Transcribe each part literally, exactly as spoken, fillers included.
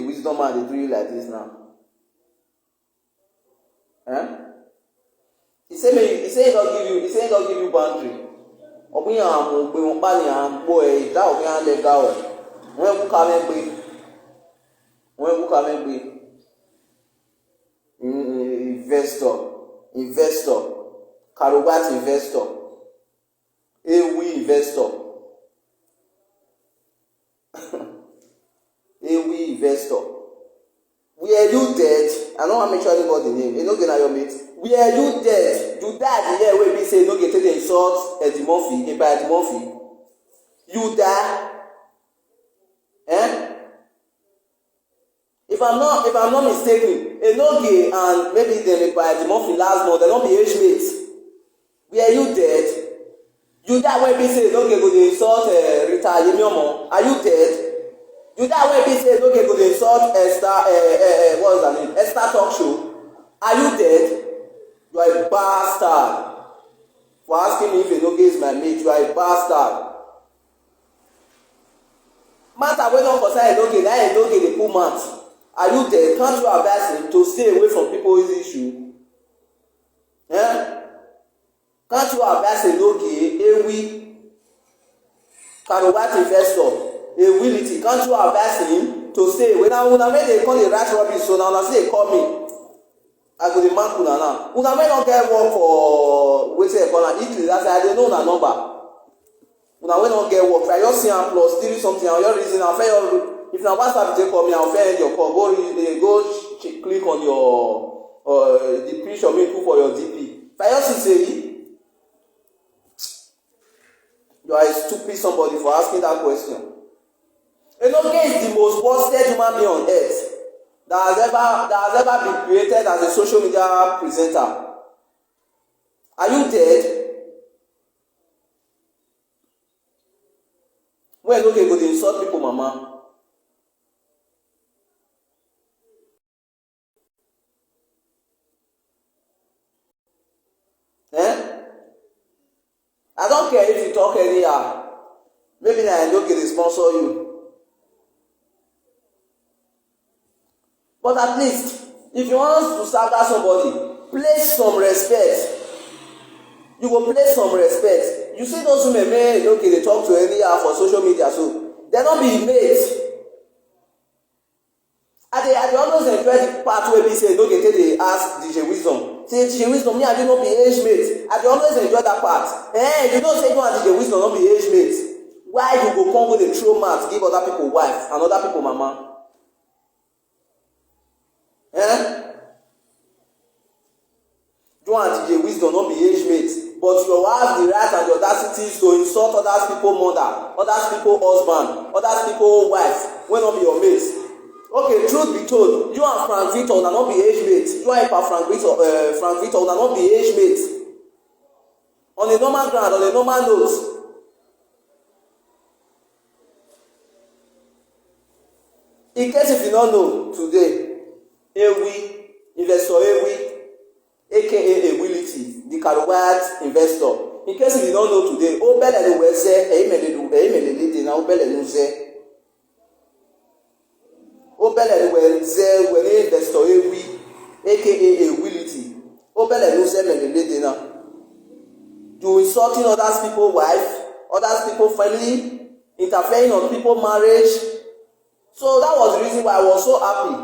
wisdom man dey do you like this now? Eh? He say make you, he say he don give you, he say he don give you boundary. Open your arm, ogbe wọn pa ni à ń gbọ́ ẹ̀, ìdá òfin á lẹ ga ọ̀. Wọ́n ń kú ká mẹ́gbẹ́. Wọ́n ń kú ká mẹ́gbẹ́. Mm, investor, investor, Karowat investor, Ewi investor, Ewi investor. Were you dead? I no wan mention anybody name. Enoge na your mate. Were you dead? You die the year wey be say Enoge take dey insult Eddie Murphy, Epa Eddie Murphy. You die. Eh? If I'm not, if I'm not mistaken, Enoge and maybe dem Epa Eddie Murphy last month, dem no be age mates. Were you dead? You die wey be say Enoge go dey insult uh, Rita Yemiomo. Are you dead? You die wey be say Enoge go dey insult Esther, uh, uh, uh, what's her name? Esther Talk Show. Are you dead? You are a bastard. For asking me if Enoge is my mate, you are a bastard. Matter wey don concern Enoge, na Enoge dey put mouth. Are you there? Can't you advise him to stay away from people's issue? Eh? Can't you advise Enoge, Ewi, Karowat investor, Ewility? Can't you advise him to stay away? Now, una make dey come dey write rubbish, so now una still dey call me. I go dey mark una now. Una wey no get work for wetin dem call am, Italy, that side, I dey know una number. Una wey no get work, if I just see am plus three something, I just reason am, fair your, if na WhatsApp you take call me, I go fair end your call. Go re- eh, go ch- click on your uh, the picture wey you put for your D P. If I just see say you are a stupid somebody for asking that question. Enoge is the most worst human being on earth that has ever that has ever been created as a social media presenter. Are you dead? When Enoge go dey insult people mama. Eh? I don't care if you talk anyhow. Maybe na Enoge dey sponsor you. But at least, if you want to saga somebody, place some respect. You go place some respect. You see those women, man, Enoge dey talk to anyhow for social media, so they no be mates. I dey I dey always enjoy the part wey be say Enoge take dey ask D J Wisdom. Say, "D J Wisdom, me and you no be age mate." I dey always enjoy that part. Eh, you know say you and D J Wisdom no be age mate. Why you go come go dey throw mouth give other people wife and other people mama? Eh? You and D J Wisdom no be age mate, but you have the right and the audacity to insult others people mother, others people husband, others people wife wey no be your mate. Okay, truth be told, you and Frank Victor una no be age mate. You and Epa Frank Victor, uh, Frank Victor una no be age mate. On a normal ground, on a normal note, in case if you no know today, Ewi, investor Ewi, A K A Ewility, the Karowat investor. In case if you no know today, ó bẹ̀rẹ̀ ló wẹ̀ zẹ́, ẹ̀yìn mẹ̀lẹ́ ló ẹ̀yìn mẹ̀lẹ́ lédè náà, ó bẹ̀rẹ̀ ló zẹ́. Ó bẹ̀rẹ̀ ló wẹ̀ zẹ́ wẹ̀ ní investor Ewi, A K A Ewility. Ó bẹ̀rẹ̀ ló zẹ́ mẹ̀lẹ́ lédè náà. You insulting others people wife, others people family, interfering on people marriage. So that was the reason why I was so happy.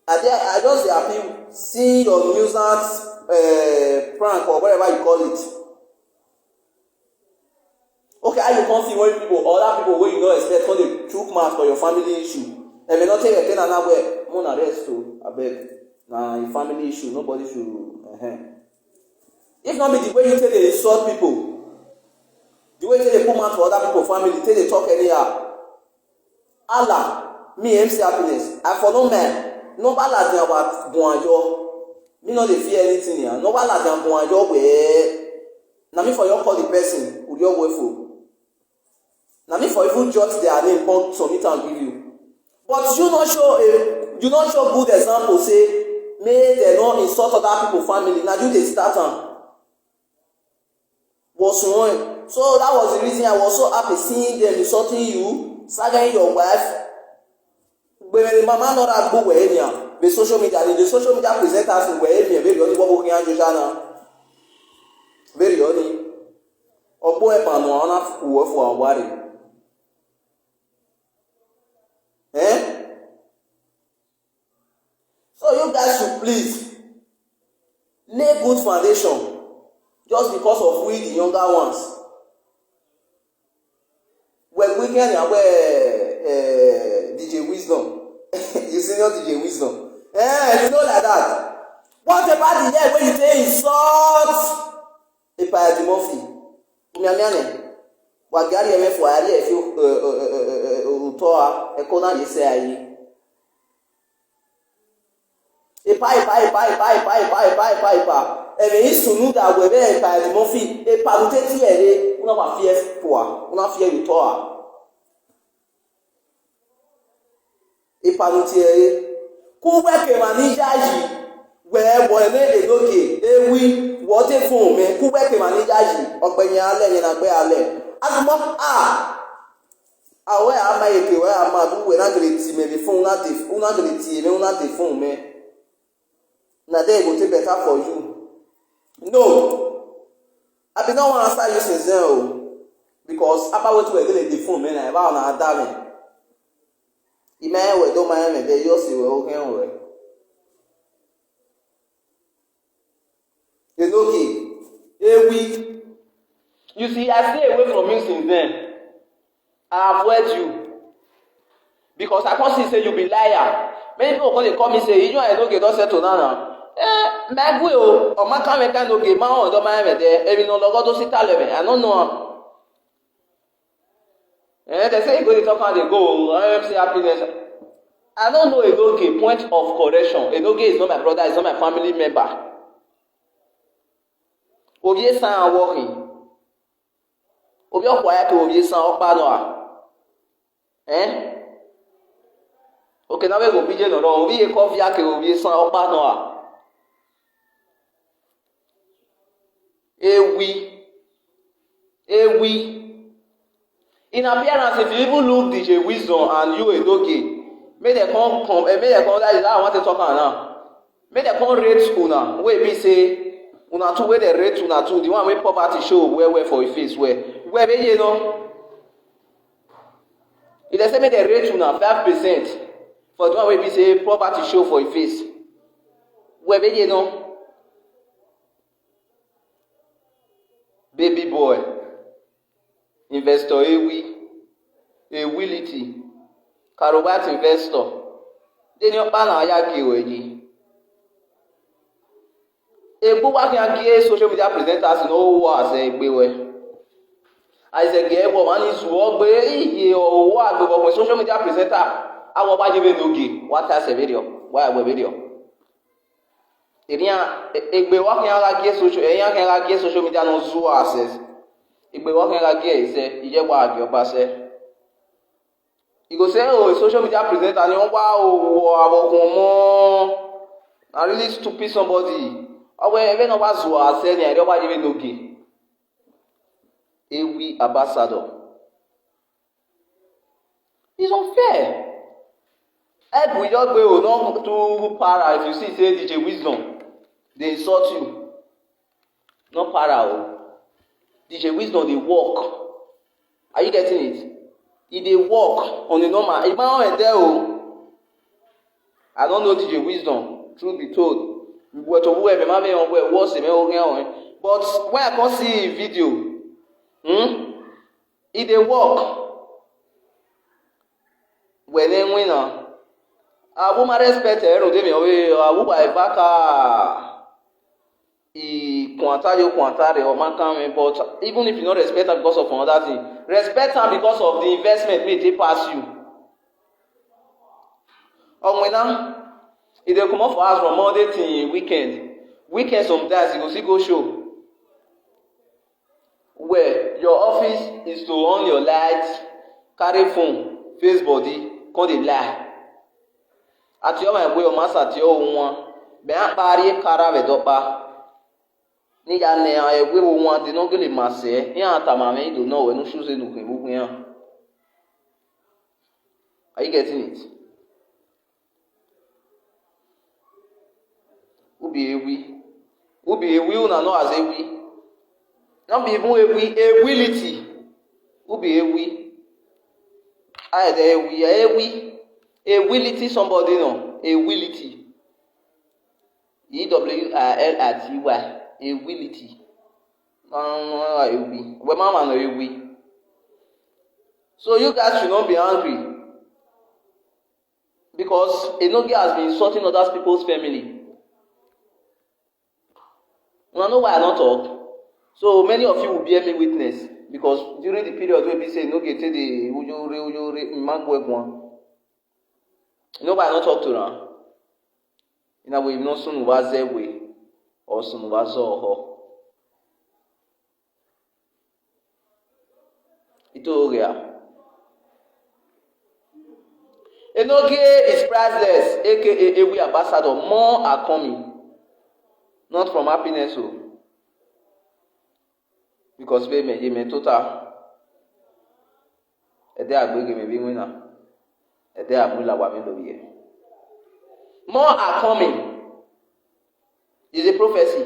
I dey I just dey happy seeing your nuisance uh, prank or whatever you call it. Okay, how you come feel when people, other people wey you no expect come dey chook mouth for your family issue? Dem may not take your pain and well, mo na rest o, abeg. Na your family issue, nobody should. Uh-huh. If not be the way you take dey insult people, the way you take dey put mouth for other people family, take dey talk anyhow. Allah, me M C Happiness, I for no man. No bala dia wa guanjo. Me no dey fear anything ya. No bala dia guanjo we. Na me for your call the person. Uri your way for. Na me for even jot their name come submit and give you. But you no show a you no show good example say make dem no insult other people family. Na you dey start am. Was one. So that was the reason I was so happy seeing them insulting you, sagging your wife. Where the mama not that go where any the social media, the social media presenters where any very only what working on Jojana. Very only. Or boy, man, one of who for a worry. Eh? So you guys should please lay good foundation just because of we the younger ones. Well, we can have uh, uh, D J Wisdom. You senior D J Wisdom. Eh, you know like that. What about the year when you say insult? Epa Eddie Murphy. Umiamiane. Wagari eme fuari efi utoa ekona yese ayi. Epa epa epa epa epa epa epa epa epa. Eme isunu da webe epa Eddie Murphy. Epa luteti ere una wa fie pua una fie utoa. Ipanuti eye. Kuwe ke manija yi. We boy ne edoke ewi wote fun me. Kuwe ke manija yi. Ogbenye ale ni na gbe ale. Agumo ah. Awe ama eke we ama du we na gele ti me be fun una de una gele ti me una de fun me. Na there e go take better for you. No. I be no wan answer you since then o. Because about wetin we gele dey fun me na about na ada me. Ime we do my me dey yo si we o ken we. You know ki. Ewi. You see, I stay away from you since then. I avoid you. Because I can't see say you be liar. Many people come dey call me say, you know I no get don settle now now. Eh, my boy o, o ma kan me kan no get ma o don my me there. Emi no logo to sit alebe. I no know am. Eh, they say you go dey talk and they go. I am say happiness. I don't know Enoge. Point of correction. Enoge is not my brother, is not my family member. Obie san working. Obi ọkwa ya ka obi san ọkpa nọ a. Eh? Okay, now we go B J no no. Obi e coffee ya ka obi san ọkpa nọ a. Ewi. Ewi. In appearance, if you even look D J Wisdom and you Enoge, make dem come come eh, make dem come that is how I want to talk am now. Make dem come rate una wey be say una two wey dem rate una two, the one wey poverty show well well for im face well. Well, make you know. If dem say make dem rate una five percent for the one wey be say poverty show for im face. Well, make you know. Baby boy, investor ewi, ewility, karobat investor, deni ọkpa na ya gi ewe gi. Egbu wa kia gi social media presenters no wo ase egbe we. Aize gi ewo mani zuo gbe iye owo agbe bo social media presenter. Awo ba je be no gi. What else video? Why we video? Enia egbe wa kan ra gie social, eyan kan ra gie social media no zu access. Egbe wa kan ra gie ise, ije wa agi oba se. You go say, oh, social media presenter ni wa o wo abo kun mo. Na really stupid somebody. Owe ebe no ba zu access ni ere oba ebe no gi. Ewi ambassador. It's unfair. Help with your way, not too para. If you see say D J Wisdom, they insult you. Not para. Oh. D J Wisdom, they work. Are you getting it? He they work on the normal. If my own there, oh, I don't know D J Wisdom. Truth be told, we were to who ever my own way was the main. But when I can't see video, hmm? E dey work. Wene wina. Abu ma respect ero de mi owe abu ba ibaka. I kwanta yo kwanta re o man kan me, but even if you no respect am because of another thing, respect am because of the investment wey e take pass you. Omwina, e dey comot for house from Monday till weekend. Weekend sometimes e go still go show. Well, your office is to on your light, carry phone, face body, come dey lie. Ati ọmọ ẹgbẹ́ ọmọ àṣà tí ó wọn bẹ́ẹ̀ á parí kára rẹ̀ dọ́gba. Níyà ni ẹgbẹ́ wo wọn àti náà gèlè màá sẹ́ ní àtàmà mi ìdò náà wẹ̀ ní ṣúṣe nùkùn ìbúkún yàn. Are you getting it? be ewi? Who be ewi? Una know as ewi? No be even ewi, ewility. Who be ewi? I dey ewi, ewi. Ewility somebody no. Ewility. E W I L I T Y. Ewility. No, no, no, ewi. Well, mama no ewi. So you guys should not be angry because Enogie has been insulting other people's family. Una know why I no talk? So many of you will bear me witness because during the period wey be say Enogie take dey ujore ujore mmagbegwan. You know why I no talk to am? Ina we no sunu wa zewe or sunu wa zoho. Itoria. Enogie is priceless, A K A Ewi ambassador. More are coming. Not from happiness o. Because be me, me total. Ede agbege me bi wina. Ede amula wa me lo ye. More are coming. Is a prophecy.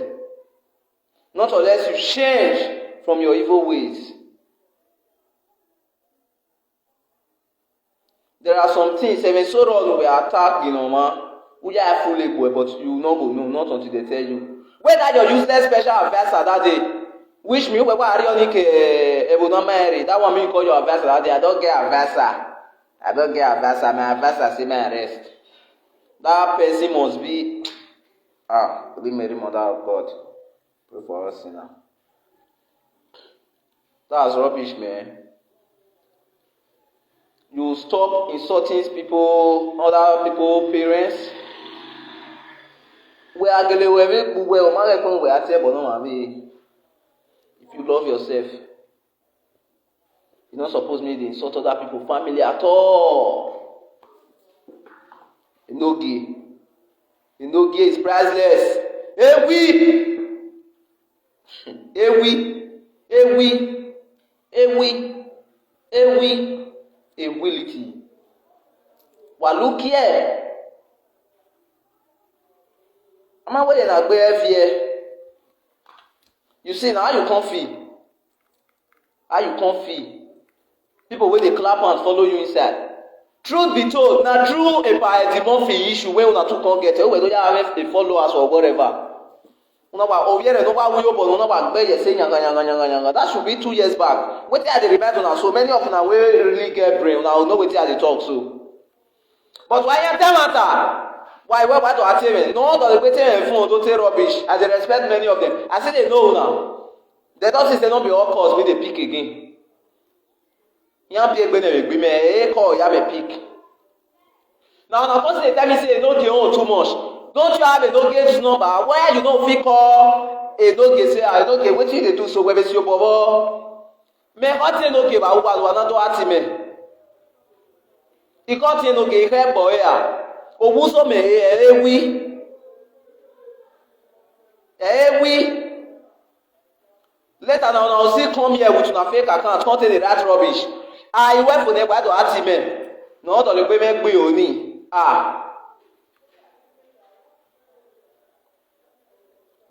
Not unless you change from your evil ways. There are some things, even so wrong we attack the normal. We are fully boy, but you no go know, not until they tell you. Where that your useless special advisor that day, which me we were Arionik Ebonamere, that one me you call your advisor that day. I don't get advisor. I don't get advisor. My advisor say my arrest. That person must be ah, Holy Mary, Mother of God. Pray for us sinner. That's rubbish, man. You stop insulting people, other people, parents. We are gele we we we o ma le kun we ati ebo no ma be. If you love yourself, you no suppose make you dey insult other people family at all. Enogie. Enogie is priceless. Ewi. Ewi. Ewi. Ewi. Ewi. Ewility. Wa look here. Ama wey dey na gbe here. You see na how you come feel. How you come feel? People wey dey clap and follow you inside. Truth be told, na true about the Murphy issue wey una two come get. Wey don have a followers or whatever. Una wa obiere no wa wuyo but una wa gbe ye say nyanga nyanga nyanga nyanga. That should be two years back. Wetin I dey remind una so many of una wey really get brain una know wetin I dey talk so. But why you tell matter? Why why why do I tell me? No one does wetin phone don take rubbish. I dey respect many of them. I still dey know una. Dem don see say no be all calls wey dey pick again. Yan be egbe na egbe me e call ya me pick. Now na person dey tell me say e no dey own too much. Don't you have a no get number? Why you no fit call a no get say I no get wetin you dey do so wey be your bobo? Me what you no get ba uba wa na do ati me. Ikọ́ tí ẹnu kì í fẹ́ bọ̀ ẹ́ à, òwú sómi ẹ̀ ẹ́ wí, ẹ̀ ẹ́ wí. Later na una still come here with una fake account, come take dey write rubbish. Ah, ìwé fò ní ẹgbàá tó á ti mẹ́. Na wọ́n tọ̀lé pé mẹ́gbẹ́ òní. Ah.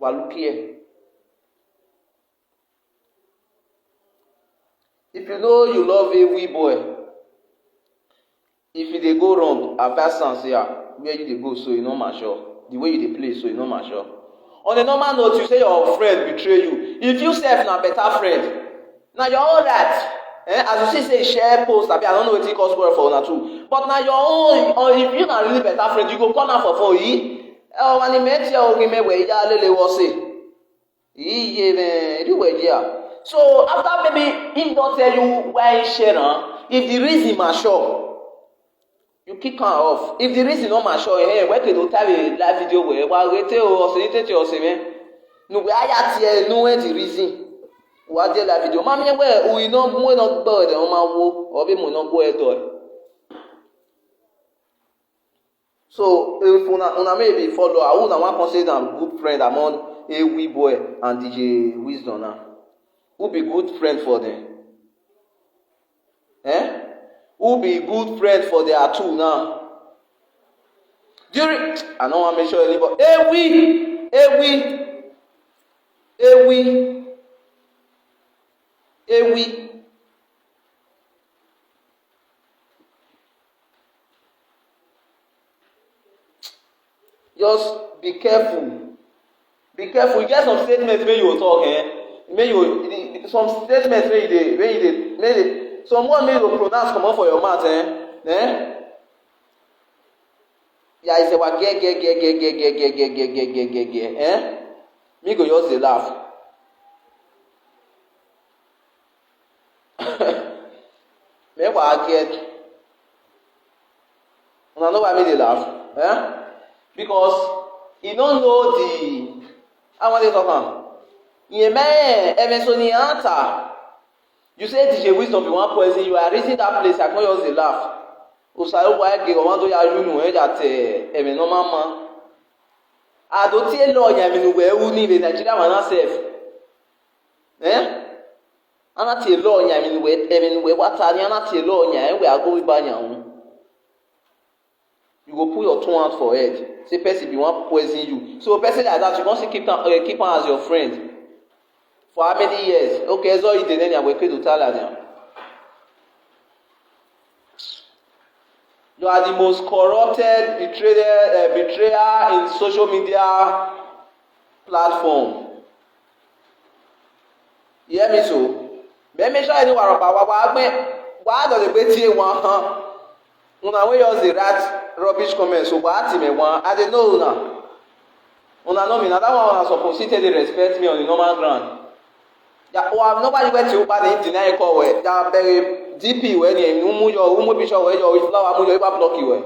Wà lókè ẹ̀. If you know you love a wee boy, if you dey go wrong, advise am say ah, where you dey go so e no mature. The way you dey play so e no mature. On a normal note, you say your friend betray you. If you sef na better friend, na your own right. Eh, as you see say e share post, abi I no know wetin cause quarrel for una two. But na your own, or if you na really better friend, you go call am for phone. Yi, eh, wani meti ya ogi me we ya lele wo se. Iye me, do we ya. So after maybe he don tell you why he share am, if the reason mature, you kick am off. If the reason no mature, eh, why they don't tell a live video where why we tell us, you tell us, man. No, we are at here, no where the reason. What the live video? Mami, where we no, we no go there, on my wo, or be mo no go there. So if una una may be follower, who una wan come say na good friend among A W boy and D J Wisdom now? Who be good friend for them? Eh? Who be good friend for their two now? During I no wan make sure anybody. A W Ewi, ewi, ewi. Just be careful. Be careful. You get some statements wey you go talk, eh? Make you, some statements wey you dey, wey you dey, make dey, some word wey you go pronounce comot for your mouth, eh? Eh? Ya ise wa ge ge ge ge ge ge ge ge ge ge ge ge ge, eh? Me go just dey laugh. Make wa get. Una know why me dey laugh? Eh? Because e no know the, how I wan take talk am? Yeme, emesonianta. You say D J Wisdom be wan poison you. I reason that place, I come just dey laugh. Osayo wa ge wa wan do ya you know, eh, that, eh, eme normal man. Adotie lo ya mi nu we u ni be Nigeria man na sef. Eh? Ana tie lo ya mi nu we, eme nu we wa ta ni ana tie lo ya, eh, we ago we ba ya un. You go put your two hands for head. Say person be wan poison you. So person like that, you wan still keep am, eh, keep am as your friend. For how many years? Okay, so you dey name we kedo tala dem. You are the most corrupted betrayer, uh, betrayer in social media platform. You hear me so? Make, make sure you know what about what what what does the way tie one huh? Una wey just dey write rubbish comment, so what me one? I dey know una. Una know me, na that one una suppose still take dey respect me on the normal ground. Ya, wa nobody wey ti o ba ni deny call we. Ya bury D P we ni nu mu yo, u mu picture we yo, flower mu yo, iba block you we.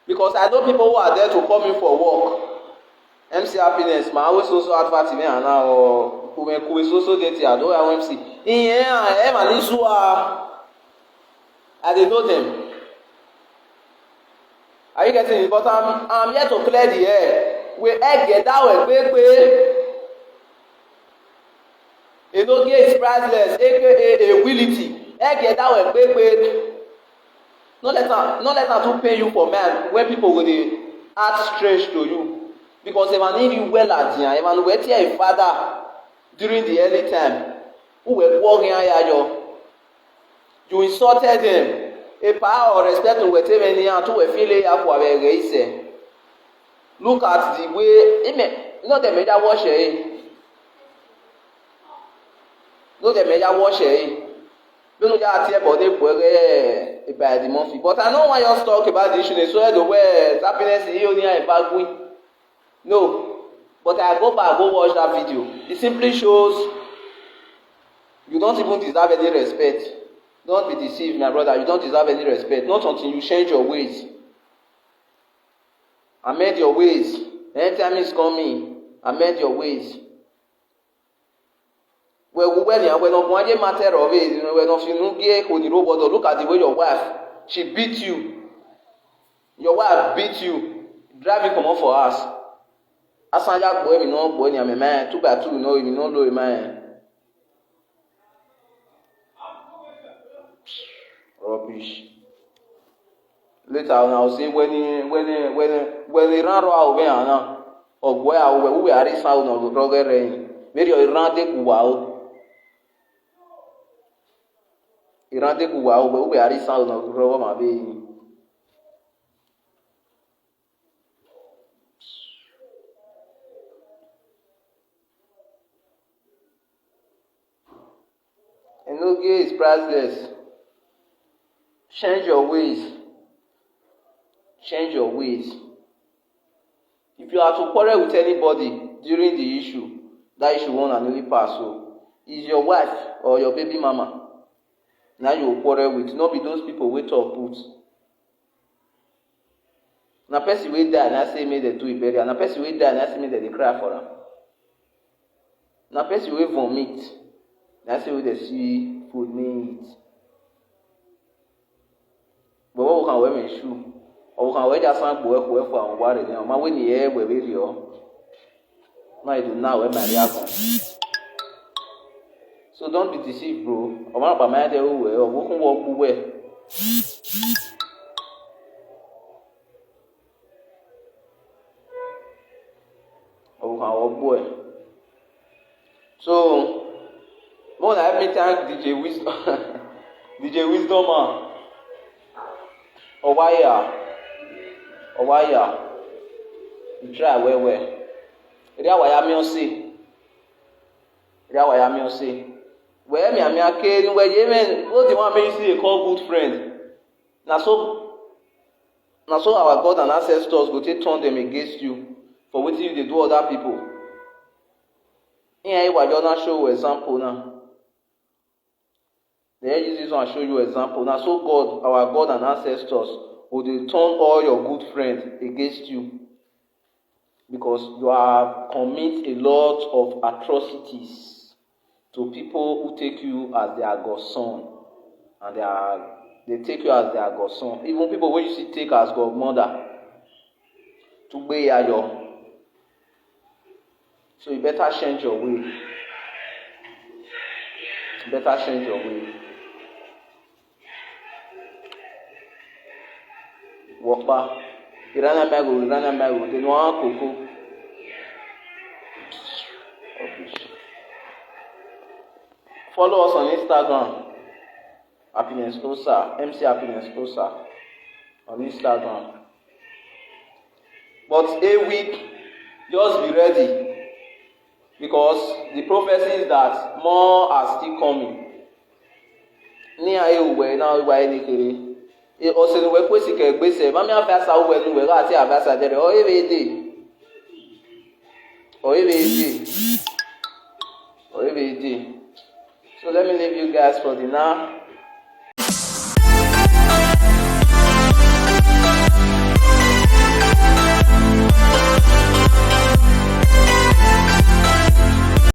Because I know people who are there to call me for work. M C Happiness, ma always so so advert me and now, kume kume so so dey ti ado ya M C. Iye, eh, man, this one. I dey know them. Are you getting it? But I'm, I'm here to clear the air. We egg get that way, quick, quick. Enogie is priceless, A K A ability. Egg get that way, quick, quick. No let am, no let am too pain you for mind when people go dey act strange to you. Because if I need you well at the, if I know where your father during the early time, who were walking around you, you insulted them. A power or respect to whatever any and to a feel a kwa. Look at the way, ime, no dem made that wash eh. No dem made that wash eh. No no ya tie body boy eh by the month. But I no wan just talk about the issue. So the way happiness e only a bagui. No. But I go back, go watch that video. It simply shows you don't even deserve any respect. Don't be deceived, my brother. You don't deserve any respect. Not until you change your ways. Amend your ways. Anytime is coming, amend your ways. We we we ni we no go dey matter of it. You know, we no fit no get koni robo. Look at the way your wife, she beat you. Your wife beat you, drive you comot for house. Asanja boy, mi no boy ni ame man. Two by two, no, mi no low man. Rubbish. Later on, I'll say when he, when he, when he, when he ran raw away and now, or boy, I will, we are this sound of the drug rain. Very ran de kuwa o. He ran de kuwa o, we are this sound of the drug, my baby. Enogie is priceless. Change your ways. Change your ways. If you are to quarrel with anybody during the issue, that issue won't really pass. So, is your wife or your baby mama now you quarrel with, not be those people wey talk put. Na person wey die na say make dem do a burial. Na person wey die na say make dem dey cry for am. Na person wey vomit na say make dem see food make e eat. But what we can wear my shoe? Or we can wear just some boy who for and worry them. My way near where we are. Now you do now wear my reaction. So don't be deceived, bro. Or my mind there who wear or who can walk who wear. our boy. So, make una help me thank D J Wisdom, D J Wisdom man. Owaya, Owaya, you try well well. Eri awaya mi ose, eri awaya mi ose. Wee mi ami ake ni wee ye men. What the one make you see dey call good friend? Na so, na so our God and ancestors go take turn them against you for wetin you dey do other people. Ihe anyị gwa gị ọ na-show you example now. They use this one show you example. Na so God, our God and ancestors go dey turn all your good friends against you because you have commit a lot of atrocities to people who take you as their godson and they are they take you as their godson. Even people wey you see take as godmother, tugbe yayo. So you better change your way. You better change your way. Wokpa. Irana mago, Irana mago. They no want cocoa. Rubbish. Follow us on Instagram. Happiness Closer. M C Happiness Closer on Instagram. But a week, just be ready because the prophecy is that more are still coming. Ni aye uwe na uwe ni kere. E ose ni we kwesi ke gbese. Mami afasa uwe ni we ga ati afasa dere. O ebe ede. O ebe ede. O ebe ede. So let me leave you guys for the now.